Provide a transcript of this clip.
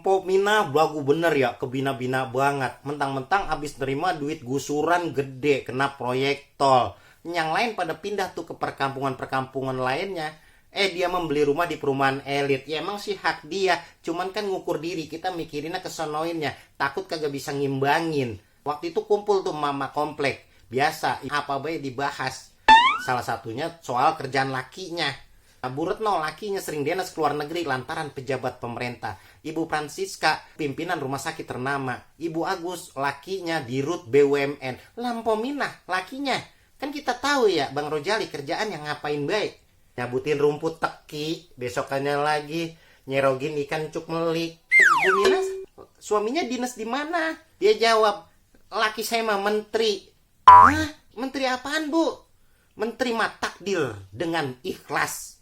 Lampo Mina belagu bener ya, kebina-bina banget. Mentang-mentang abis nerima duit gusuran gede kena proyek tol. Yang lain pada pindah tuh ke perkampungan-perkampungan lainnya. Dia membeli rumah di perumahan elit. Ya emang sih hak dia, cuman kan ngukur diri, kita mikirinnya kesonoinnya. Takut kagak bisa ngimbangin. Waktu itu kumpul tuh mama komplek. Biasa, apa baik dibahas. Salah satunya soal kerjaan lakinya. Bu Retno lakinya sering dinas ke luar negeri lantaran pejabat pemerintah. Ibu Francisca pimpinan rumah sakit ternama. Ibu Agus lakinya dirut BUMN. Lampo Minah lakinya. Kan kita tahu ya Bang Rojali kerjaan yang ngapain baik. Nyabutin rumput teki, besokannya lagi nyerogin ikan cuk melik. Bu Minah suaminya dinas di mana? Dia jawab, laki saya mah menteri. Hah? Menteri apaan, Bu? Menteri mah takdir dengan ikhlas.